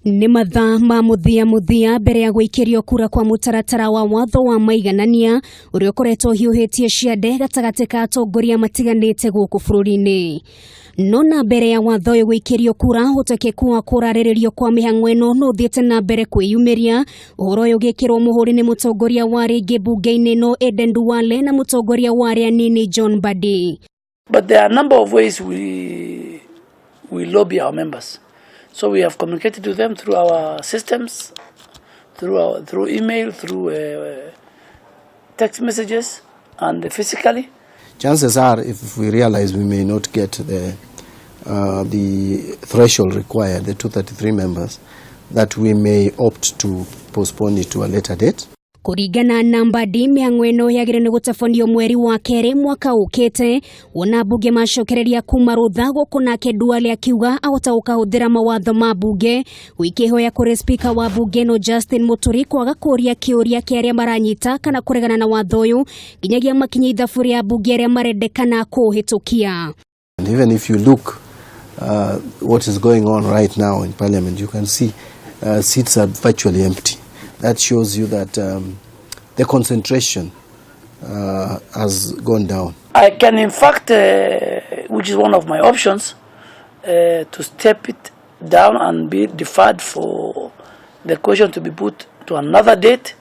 Nĩ mathaa ma mũthia mũthia mbere ya gũikĩrio kura kwa mũtaratara wa watho wa maiganania ũrĩa ũkoretwo ũhiũhĩtie ciande gatagatĩ ka atongoria matiganĩte gũkũ bũrũri-inĩ. No na mbere ya watho ũyũ gũikĩrio kura, ũhotekeku wa kũrarĩrĩrio kwa mĩhang'o ĩno no ũthiĩte na mbere kwĩyumĩria. Ũhoro ũyũ ũgĩkĩrwo mũhũri nĩ mũtongoria wa rĩngĩ mbunge-inĩ ĩno Aden Duale na mũtongoria wa arĩa anini John Mbadi. But there are a number of ways we lobby our members. So we have communicated to them through our systems, through email, through text messages, and physically. Chances are, if we realize we may not get the threshold required, the 233 members, that we may opt to postpone it to a later date. Kũringana na Mbadi, mĩhang'o ĩno yagĩrĩirwo nĩ gũtabanio mweri wa kerĩ mwaka ũkĩte, wona mbunge macokereria kuma rũtha gũkũ, nake Duale akiuga ahota gũkahũthĩra mawatho ma mbunge gũikĩhoya kũrĩ spika wa mbunge ĩno Justin Muturi kwaga kũria kĩũria kĩa arĩa maranyita kana kũregana na watho ũyũ nginyagia makinye ithabu rĩa mbunge arĩa marendekana kũũhĩtũkia. And even if you look what is going on right now in Parliament, you can see seats are virtually empty. That shows you that the concentration has gone down. I can, in fact, which is one of my options, to step it down and be deferred for the question to be put to another date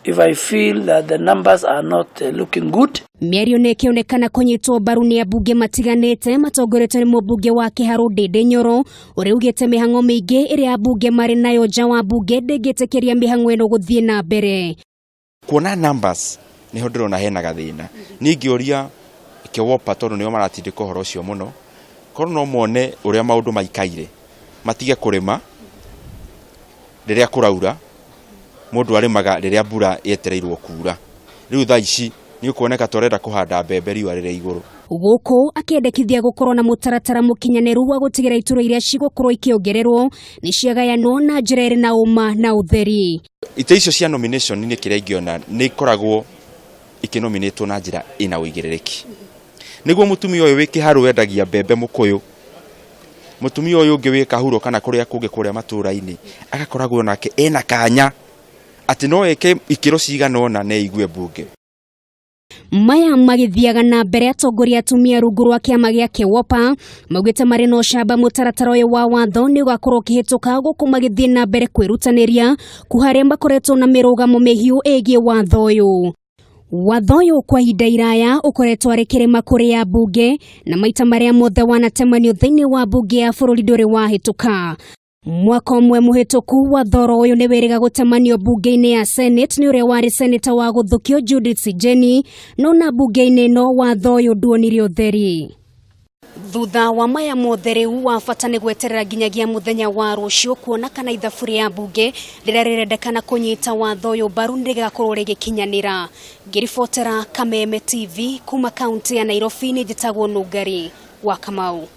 if I feel that the numbers are not looking good. Mĩario nĩ ĩkĩonekana kũnyitwo mbaru nĩ ambunge matiganĩte matongoretio nĩ mũmbunge wa Kĩharũ Ndĩndĩ Nyoro, ũrĩa ugĩte mĩhang'o mĩingĩ ĩrĩa ambunge marĩ nayo nja wa mbunge ndĩngĩtĩkĩria mĩhang'o ĩno gũthiĩ na mbere. Kuona numbers niho ndĩrona hena gathĩna. Niĩ ngĩũria KEWOPA, tondũ nĩo maratindĩka ũhoro ũcio mũno, korwo no mone ũrĩa maũndũ maikaire, matige kũrĩma rĩrĩa kũraura. Mũndũ arĩmaga rĩrĩa mbura yetereirwo kura. Rĩu thaa ici nĩ ũkuoneka tũrenda kũhanda mbembe riũa rĩrĩ igũrũ. Gũkũ akĩendekithia gũkorwo na mũtaratara mũkinyanĩru wa gũtigĩra iturwa iria cigũkorwo ikĩongererwo nĩ ciagayanwo na njĩra ĩrĩ na ũma na ũtheri. Itĩ icio cia nomination nĩ kĩrĩa ingĩona nĩ ikoragwo ikĩnominĩtwo na njĩra ĩna ũigĩrĩrĩki, nĩguo mũtumia ũyũ wĩ kĩharũ wendagia mbembe mũkũyũ, mũtumia ũyũ ũngĩ wĩ kahuro kana kũrĩa kũngĩ kũrĩa matũũra-inĩ, agakoragwo nake ena kanya atĩ no eke ikĩro cigana ũna na eigue mbunge. Maya magĩthiaga na mbere, atongoria atumia rungu rwa kĩama gĩa KEWOPA maugĩte marĩ na ũcamba mũtaratara ũyũ wa watho nĩ ũgakorwo ũkĩhĩtũka, gũkũ magĩthiĩ na mbere kwĩrutanĩria kuharĩa makoretwo na mĩrũgamo mĩhiũ ĩgiĩ watho ũyũ. Watho ũyũ kwa ihinda iraya ũkoretwo arĩ kĩrĩma kũrĩ ambunge, na maita marĩa mothe wanatemanio thĩinĩ wa mbunge ya bũrũri ndũrĩ wahĩtũka. Mwaka ũmwe mũhĩtũku, watho ũyũ nĩ wĩrĩga gũtemanio mbunge-inĩ ya Senate nĩ ũrĩa warĩ seneta wa gũthũkio Judith Sijeni, no na mbunge-inĩ ĩno watho ũyũ nduonire ũtheri. Thutha wa maya mothe, rĩu wa bata nĩ gweterera nginyagia mũthenya wa rũciũ kuona kana ithabu rĩa mbunge rĩrĩa rĩrendekana kũnyita watho ũyũ mbaru nĩ rĩgakorwo rĩgĩkinyanĩra. Ngĩribotera Kameme TV kuma kaunti ya Nairobi, nĩ njĩtagwo Nũngari wa Kamau.